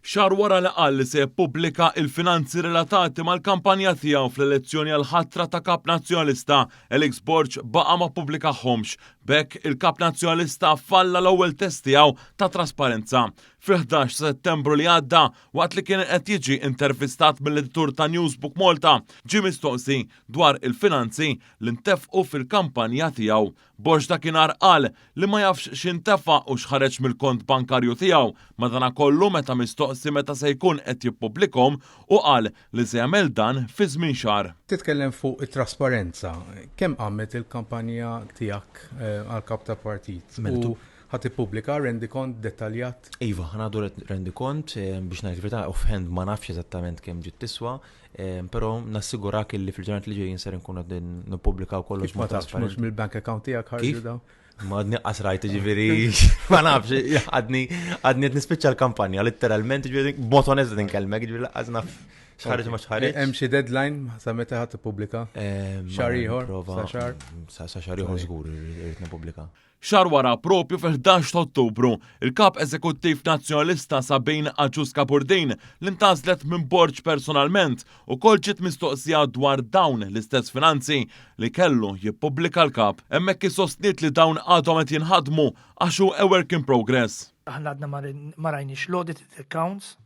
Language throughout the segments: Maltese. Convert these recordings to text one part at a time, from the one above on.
Xahar wara li qal li se jippubblika il-finanzi relatati mal-kampanja tiegħu fl-elezzjoni għall-ħatra ta' Kap Nazzjonalista, Alex Borg baqa' ma ppubblikahomx. B'hekk, il-Kap Nazzjonalista falla l-ewwel test tiegħu ta' trasparenza. Fil-11 ta' Settembru li għadda, waqt li kien qed jiġi intervistat mill-editur ta' Newsbook Malta, ġie mistoqsi dwar il-finanzi li ntefqu fil-kampanja tiegħu. Borg dakinhar qal li ma jafx x'intefa' u x'ħareġ mill-kont bankarju tiegħu, madanakollu meta mistoqsi meta se jkun qed jippubblikhom, hu qal li se jagħmel dan fi żmien xahar. Titkellem fuq it-trasparenza. Kemm qamet il-kampanja tiegħek għal kap ta' partit? U ħa tippubblika rendikont dettaljat? Iva, ħa nagħtu rendikont, biex ngħid il-verità offhand ma nafx eżattament kemm ġiet tiswa, Però nassigurak illi fil-ġranet li ġejjin ser nkun qegħdin nippubblikaw kollox. Ma tafx mhux mill-bank account tiegħek ħarġu dawn. Ma għadni qas rajt ġifieri, ma nafx, għadni għadni qed nispiċċa l-kampanja, letteralment, ġifieri b'mod onest qed inkellmek, ġifieri laqqas naf x'ħareġ ma x'ħareġ. Hemm xi deadline sa meta ħadd tippubblika? Xahar ieħor? Sa xahar? Sa xahar ieħor żgur irrid nippubblika. Xahar wara, proprju fil-11 ta' Ottubru, il-Kap Eżekuttiv Nazzjonalista Sabine Agius Cabourdin, li ntgħażlet minn Borg personalment, ukoll ġiet mistoqsija dwar dawn l-istess finanzi li kellu jippubblika l-Kap. Hemmhekk hi sostniet li dawn għadhom qed jinħadmu għax hu a work in progress. Aħna għadna ma rajniex l-audited accounts.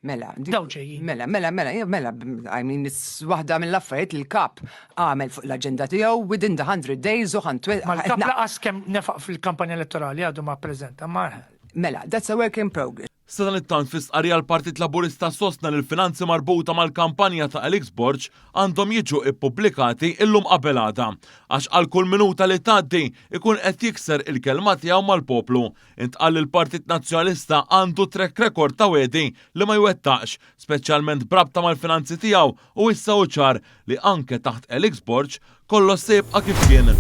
Mela, Dawn ġejjin. Mela, mela, mela, mela, I mean, waħda mill-affarijiet li l-kap għamel fuq l-aġenda tiegħu within the 100 days u ħantwe. Ma l-kap laqas kemm nefaq fil-kampanja elettorali għadu ma ppreżenta ma. Mela, that's a work in progress. Sadanittant fi stqarrija l-Partit Laburista sostna li l-finanzi marbuta mal-kampanja ta' Alex Borg għandhom jiġu ippubblikati illum qabel għada. Għax għal kull minuta li tgħaddi ikun qed jikser il-kelma tiegħu mal-poplu. Intqal li l-Partit Nazzjonalista għandu track record ta' wegħdi li ma jwettaqx, speċjalment b'rabta mal-finanzi tiegħu u issa hu ċar li anke taħt Alex Borg kollox se jibqa' kif kien.